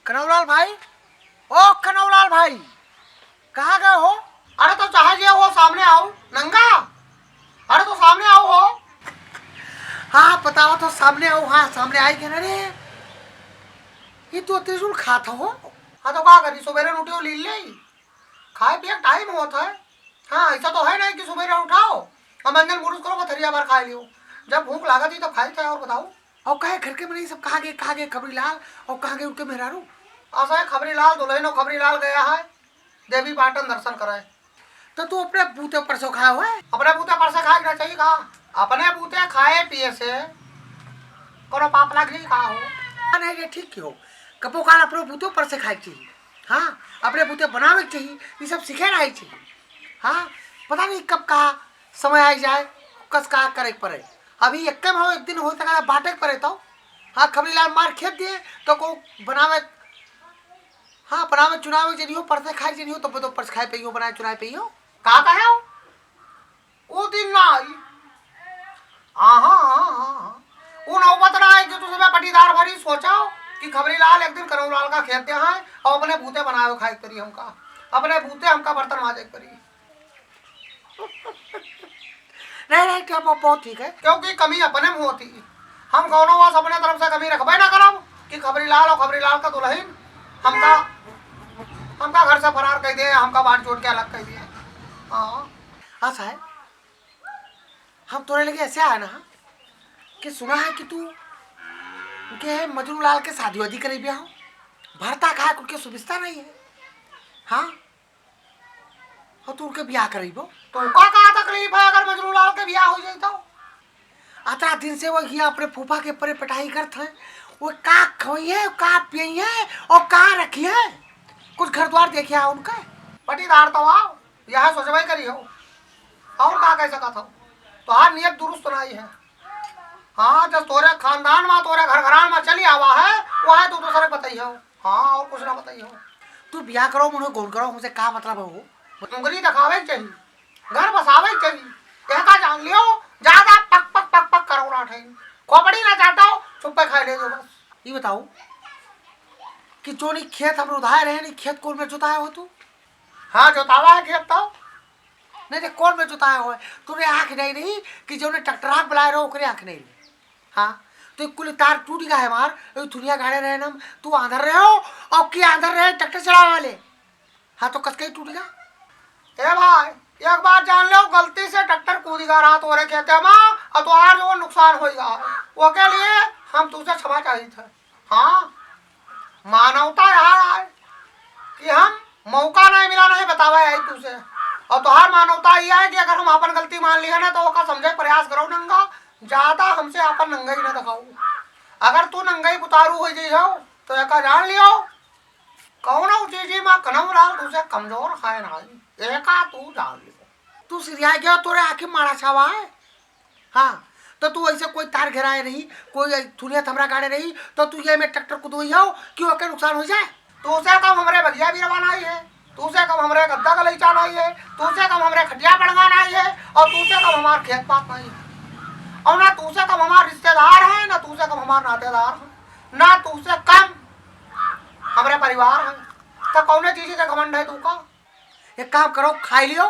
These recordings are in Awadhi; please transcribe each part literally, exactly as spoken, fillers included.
कनौलाल भाई, ओ कनौलाल भाई, कहाँ गए हो? अरे तो चाहे जे हो सामने आओ, नंगा। अरे तो सामने आओ हो। हाँ, बताओ तो सामने आओ। हाँ, सामने आई के ना रे। ये तो त्रिशूल खात हो। हाँ तो का करी, सुबेरे उठे हो, लील ले। खाए पिए टाइम होत है। हाँ, ऐसा तो है नहीं कि सुबेरे उठाओ और मंजन मुरुस करो, पथरिया भर खाए लियो। जब भूख लागत ही तब खाई था। और बताओ। और कहे घर के मनई सब कहाँ गए, कहाँ गए खबरी लाल, और कहाँ गए उनके मेहरारू? ऐसा है, खबरी लाल दुल्हन और खबरी लाल गया है देवी पाटन दर्शन करे। तो तू अपने बूते परसों खाए हुए? अपने बूते परसे खाए ना चाहिए का? अपने बूते खाए पिए से कोनो पाप लाग जाई का हो? हाँ, नहीं, ये ठीक क्यों? कबो काल अपने बूते परसे खाए के चाहिए। हाँ, अपने बूते बनावे के चाहिए, ये सब सीखे रहे के चाहिए। हाँ, पता नहीं कब का समय आ जाए, कस का करे के पड़े। अभी एक में हो, एक दिन हो सका बांटे के पड़े तो। हाँ, खबरी लाल मार खेत दिए तो को बनावे। हाँ, बनावे चुनावे जनी हो, परसे खाए जनी हो, तो, तो परसे खाए पे ही हो, बनाए चुनाए पे ही हो। का कहे हो? वो दिन ना आई। आहा, आहा, आहा। वो नौबत ना आई कि तू सबे पटीदार भरी सोचो कि खबरी लाल एक दिन कनऊ लाल का खेत दे हैं और अपने बूते बनावे खाए के परी हमका, अपने बूते हमका बर्तन माजे के परी। नहीं, नहीं, क्या बहुत, बहुत ठीक है। क्योंकि कमी अपने में होती। हम कौनो बस अपने तरफ से कमी रखबे ना करब कि खबरी लाल और खबरी लाल का दुल्हन हमका, हमका घर से फरार कर दिए, हमका बांट जोड़ के अलग कर दिए। हाँ। हाँ साहब, हम तोरे लगे ऐसे आए ना कि सुना है कि तू उनके मजनू लाल के शादी वादी करे बिया हो, भरता खाए उनके सुविस्ता नहीं है। हाँ, और तू उनके बियाह करइबो। तो का, का तकलीफ है अगर मजनू लाल के बियाह हो जाई तो? अतरा दिन से वो हियाँ अपने फूफा के परे पटाई करत हैं, वो का खवई है, का पियई है और का रखी है, कुछ घर द्वार देखिया उनका? पटीदार तो आओ, यह सोचबे करी हो, और का कह सकत हो? तोहार नियत दुरुस्त नाई है। हाँ, जब तोरे खानदान में, तोरे घर घरान में चली आवा है, वो है तो दूसरे बताई हो। हाँ, और कुछ ना बताई हो। तू बियाह करो, मुझे गौन करो, हमसे का मतलब है वो? उंगली दिखावे के चाहिए, घर बसावे के चाहिए, यह का जान लियो, ज्यादा पक पक पक पक करो ना ठही। खोपड़ी ना चाटो, चुप्पे खाए ले जो बस। ये बताओ कि जो नहीं खेत हम उधार रहे, नहीं खेत कौन में जोताया हो तू? हाँ, जोतावा है खेत तो। नहीं, नहीं, कौन में जोताया हो? तूने आँख नहीं रही कि जो ने ट्रैक्टर आँख बुलाए रहो, ओकरे आँख नहीं रही। हाँ, तो कुल तार टूट गया है हमार, ये दुनिया गाड़े रहे ना हम, तू आंधर रहे हो और के आंधर रहे ट्रैक्टर चलावे वाले? हाँ, तो कसके ही टूट गया। ए भाई, एक बात जान लो, गलती से ट्रैक्टर कूद गया रहा तोरे खेते में और तोहार जो नुकसान होइगा, ओके लिए हम तुझसे क्षमा चाहित है। हाँ, मानवता यहाँ है कि हम मौका नहीं मिला, नहीं बतावा है तुझसे। और तोहार मानवता यह है कि अगर हम अपन गलती मान लिया ना, तो ओका समझे प्रयास करो नंगा, ज्यादा हमसे अपन नंगई ना दिखाओ। अगर तू नंगई बुतारू हो जाई हो, तो एका जान लियो, कौनो चीजी में कनऊ लाल तुझसे कमजोर है नहीं, एका तू जान लियो। तू सिरिया गया, तोरे आँखी माड़ा छावा है। हाँ, तो तू ऐसे कोई तार घेराए रही, कोई थुनिया थमरा गाड़े रही, तो तू ये में ट्रैक्टर कुदोई हो कि ओके नुकसान हो जाए? तू से कम हमरे बगिया भी रवा नहीं है, तू से कम हमरे गद्दा गलैचा नहीं है, तू से कम हमरे खटिया पड़ंगा नहीं है, और तू से कम हमार खेत पात नहीं है, और ना तू से कम हमार रिश्तेदार है, ना तू से कम हमार नातेदार है, ना तू से कम हमरे परिवार है। तो कौने चीज के घमंड है तू का? एक काम करो, खाई लियो,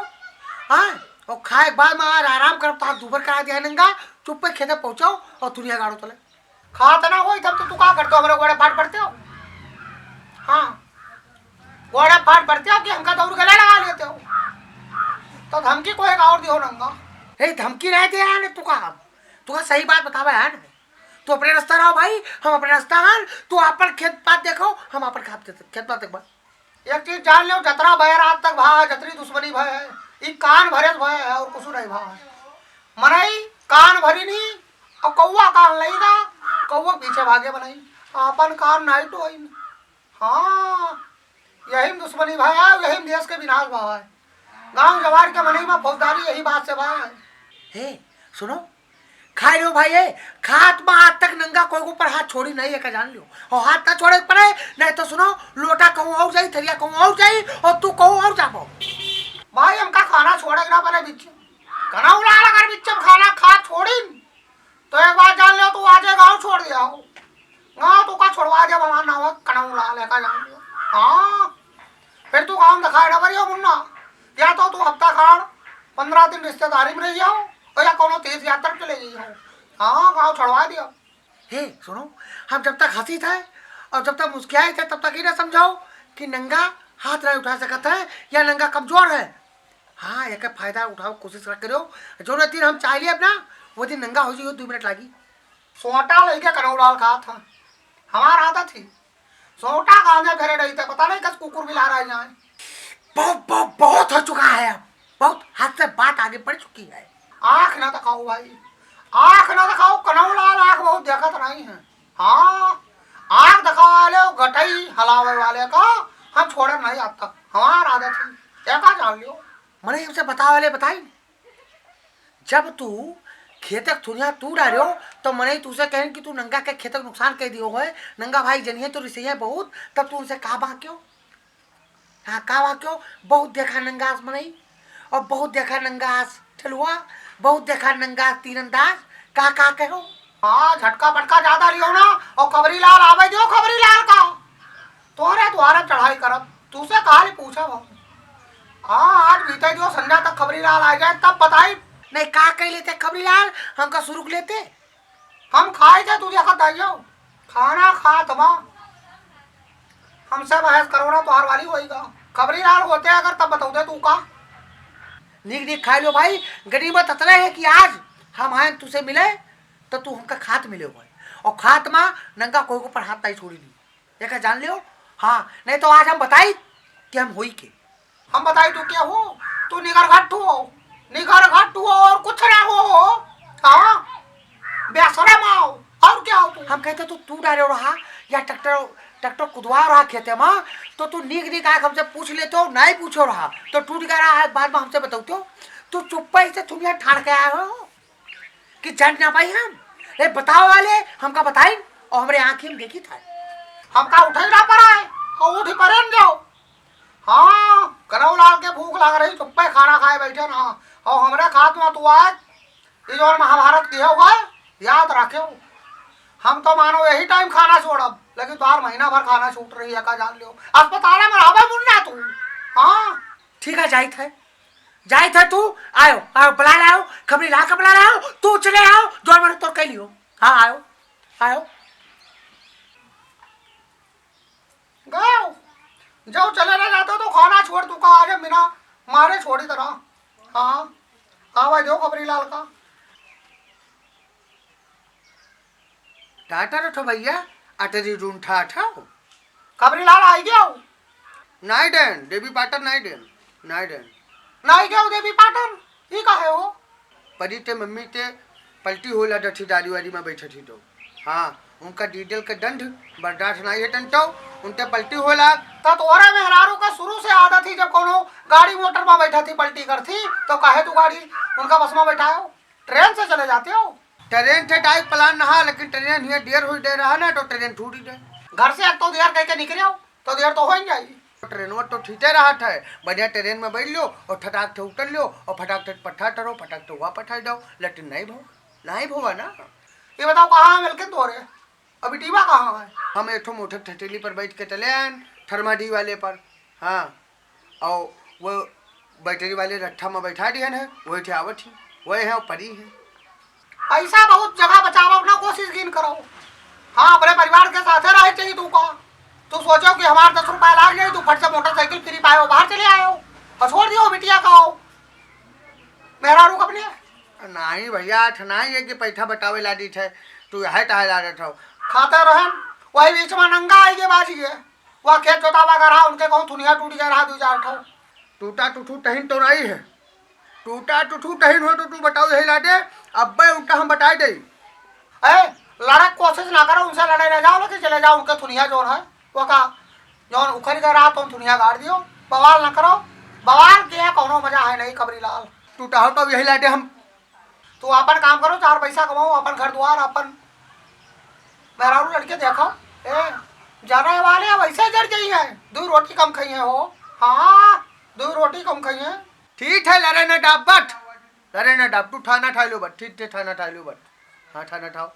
हाँ, और खाए के बाद में आज आराम करब, तहार दूबर करा दिया नंगा, चुप्पे खेते पहुँचाओ और दुनिया गाड़ो तले। खात ना होई तब तो तू का करते हो, हमरे गोड़े फाट पड़ते हो। हाँ, गोड़े फाट पड़ते हो कि हमका दौड़ गले लगा लेते हो। तो धमकी कोई एक और दियो नंगा। हे, धमकी नहीं दे यार, तू का, तू का सही बात बतावे यार। तू अपने रास्ता रहो भाई, हम अपने रास्ता हन, तू अपन खेत पात देखो, हम अपन खेत, खेत पात देखबा। एक चीज जान लो, जतरा बैर आज तक भा है, जतरी दुश्मनी भा है, ई कान भरे से भा है और कुछ नहीं भा है। मनई कान भरी नहीं, और कौआ कान लई ना, कौआ पीछे भागे मनई, आपन कान नाई टोइन। हाँ, यही में दुश्मनी भा है, यही में देश के विनाश भा है। गांव जवार के मनई में फौजदारी यही बात से भा है। हे, सुनो, खाए लो भाई, ए, खात में आज तक नंगा कोई के ऊपर हाथ छोड़ी नहीं है, का जान लियो। और हाथ ना छोड़े के पड़े, नहीं तो सुनो, लोटा कहूँ और जाई, थरिया कहूँ और जाई, और तू कहूँ और जाबो। भाई, हमका खाना छोड़े के ना पड़े बिच। कनऊ लाल अगर बिच में खाना खा छोड़ी, तो एक बात जान लियो, तू आजे गाँव छोड़ दिया हो। गाँव तू का छोड़वा दिया, भगवान ना हो, कनऊ लाल है का जान लियो। हाँ, फिर तू काम दिखाए ना करियो मुन्ना, या तो तू हफ्ता खाड़ पन्द्रह दिन रिश्तेदारी में रही हो, और या कोनो तीर्थ यात्रा के ले गई हो। हाँ, गाँव छोड़वा दियो। हे, सुनो, हम जब तक हँसी थे और जब तक मुस्कियाए थे, तब तक ये ना समझाओ कि नंगा हाथ नहीं उठा सकत है या नंगा कमजोर है। हाँ, एकर फायदा उठाओ, कोशिश कर करो। जौन दिन हम चाह लिए अपना, वो दिन नंगा हो जाइयो, दो मिनट लागी। सोटा लइके कनौलाल खात ह। हमार आदत ही। सोटा गाँजा फेरे रही थे, पता नहीं कस कुकुर बिलार आ जाए। बहुत, बहुत, बहुत हो चुका है अब। बहुत हद से बात आगे बढ़ चुकी है। आँख ना दिखाओ भाई, आँख ना दिखाओ, कनौलाल आँख बहुत देखत नहीं है। हाँ, आँख दिखावा वाले और गटई हलावे वाले का हम छोड़े नहीं आज तक। हमार आदत ही, एका जान लियो। मने हमसे बतावे वाले बताई, जब तू खेतक थुनिया तू डारियो, तो मने तुसे कहेन कि तू नंगा के खेतक नुकसान कर दियो है, नंगा भाई जनिए तो रिसइया बहुत, तब तू उनसे कहा बा क्यों? हाँ, का बा क्यों? बहुत देखा नंगास मनई, और बहुत देखा नंगास ठेलुआ, बहुत देखा नंगास तीरंदाज, का, का कहो? हाँ, झटका पटका ज्यादा लियो ना, और खबरी लाल आवे दियो, खबरी लाल का। तोहरे द्वारा चढ़ाई करब, तुसे काल पूछब हम। हाँ, आज बीते दियो, संध्या तक खबरी लाल आ जाए, तब बताई। नहीं, का कह लेते खबरी लाल, हमका सुरुक लेते। हम खाए थे, तू देखत आइयो। खाना खात बा। हमसे बहस करो ना, तोहार वाली होई का। खबरी लाल होते अगर तब बतौते तू का। नीक नीक खाए लो भाई, गनीमत अतने है कि आज हम आए तुसे मिले, तो तू हमका खात मिले हो। और खात मा नंगा कोई के ऊपर हाथ नहीं छोड़ी ली। एका जान लियो। हाँ, नहीं तो आज हम बताई कि हम होई के। हम बताई तू क्या हो? तू निगर घट्टू हो, निगर घट्टू हो और कुछ ना हो। हाँ, बेशरम आओ, और क्या हो तू? हम कहते तो तू डारे रहा या ट्रैक्टर, ट्रैक्टर कुदवा रहा खेते मा, तो तू नीक नीक आके हमसे पूछ लेते हो, नहीं पूछो रहा, तो टूट गया रहा, बाद में हमसे बताओ तो। तू चुप्पे से थुनिया ठाड़ के आए हो। कि जान ना पाई हम। ए, बताओ वाले, हमका बताई, और हमरे आँखी में देखी था। हमका उठे ना पड़ा है, और उठ परे न जाओ। हाँ, कनऊ लाल के भूख लाग रही, चुप्पे खाना खाए बैठे ना, और हमरे खात में तू आज, ये जो महाभारत किए हुआ है, याद रखे हो। हम तो मानो यही टाइम खाना छोड़ब, लेकिन तोहार महीना भर खाना छूट रही है, का जान लियो। अस्पताल में रहबे मुन्ना तू। हाँ। ठीक है, जाइत है। जाइत है तू, आयो, आयो, बुला लाओ, खबरी लाल का बुला लाओ, तू चले आओ, जो मने तो कह लियो। हाँ, आयो, आयो। गयो, जो चले ना जातो तो खाना छोड़ तू का, आज बिना मारे छोड़ी तरह। हाँ, आवा दो खबरी लाल का। टाटा रठो भैया, अटरी रूंठा अठाओ। खबरी लाल आई गयो? नाई डेन, देवी पाटन नाई डेन, नाई डेन। नाई गयो देवी पाटन, ई काहे हो? परी ते मम्मी ते पलटी होला डठी दारी वारी में बैठे थी तो। हाँ, उनका डीजल के दंड बर्दाश्त नाई है टंटो, उनते पलटी होला। त तोहरा मेहरारू का शुरू से आदत ही, जब कोनो गाड़ी मोटर में बैठा थी, पलटी कर थी, तो काहे तू गाड़ी उनका बस में बैठायो? ट्रेन से चले जाते हो? ट्रेन से डाइक प्लान रहा, लेकिन ट्रेन हियाँ देर हुई दे रहा ना, तो ट्रेन छूटी दे। घर से एक तो देर कह के निकले हो, तो देर तो हो ही जाई। ट्रेनवा तो ठीके रहत है, बढ़िया ट्रेन में बैठ लो और फटाक से उतर लो और फटाक से पट्ठा टरो, फटाक से हुआ पठाई दो, लेकिन नहीं भो, नहीं भोवा ना। ये बताओ, कहाँ है मिलकिन तोरे? अभी टीवा कहाँ है? हम एक ठो मोटर ठठेली पर बैठ के चले आए, थर्मा डी वाले पर। हाँ, और वो बैटरी वाले रट्ठा में बैठा दिहन है, वही ठे आवत ही, वही है, परी है। पैसा बहुत जगह बचावा, अपना कोशिश गिन करो। हाँ, अपने परिवार के साथे रहे चाहिए तू का। तू सोचो कि हमार दस रुपया लाग जाए, तू फट से मोटरसाइकिल फ्री पायो, बाहर चले आयो और छोड़ दियो बिटिया का हो। मेहरारू का अपने। नहीं भैया, अठ नहीं है कि पैठा बटावे ला दीठ है, तू यह टाहे ला रहे हो। खाते रहन, वही बीच में नंगा आई के बाजी है। वह खेत जोतावा का रहा, उनके कहूँ थुनिया टूट गया रहा, दो चार ठो। टूटा टूटू टहिन तो नहीं है, टूटा टूटू टहिन हो तो तू बताओ यही लाटे, अब्बे उल्टा हम बताए दे। ए, लड़क कोशिश ना करो, उनसे लड़े ना जाओ, लेकिन चले जाओ, उनके थुनिया जोन है, वो का, जौन उखड़ गया रहा, तो थुनिया गाड़ दियो, बवाल ना करो, बवाल के कोनो मजा है नहीं, खबरी लाल। टूटा हो तो यही लाटे हम। तू अपन काम करो, चार पैसा कमाओ, अपन घर द्वार, अपन मेहरारू लड़के देखो। ए, जरे वाले वैसे जर गई हैं, दो रोटी कम खाई हैं हो। हाँ, दो रोटी कम खाई हैं। ठीक है, लड़े न डाब बट, लड़े न डाब, तू ठाना ठाई लो बट, ठीक है, ठाना ठाई लो बट। हाँ, ठाना ठाओ।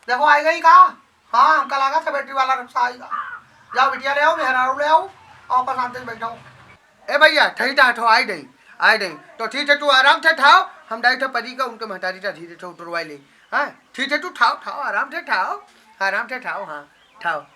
देखो, आई गई का? हाँ, हमका लगा था बैटरी वाला रिक्शा आएगा। जाओ बिटिया ले आओ, मेहरारू ले आओ, और अपन शांति से बैठाओ। ए भइया, ठही ठाव, आई डई, आई डई। तो ठीक है, तू आराम से ठाव, हम डाई थे परी का, उनके महतारी का धीरे से उतरवाई ले। हाँ, ठीक है, तू ठाव, ठाव, आराम से ठाव, आराम से ठाव, हाँ, ठाव।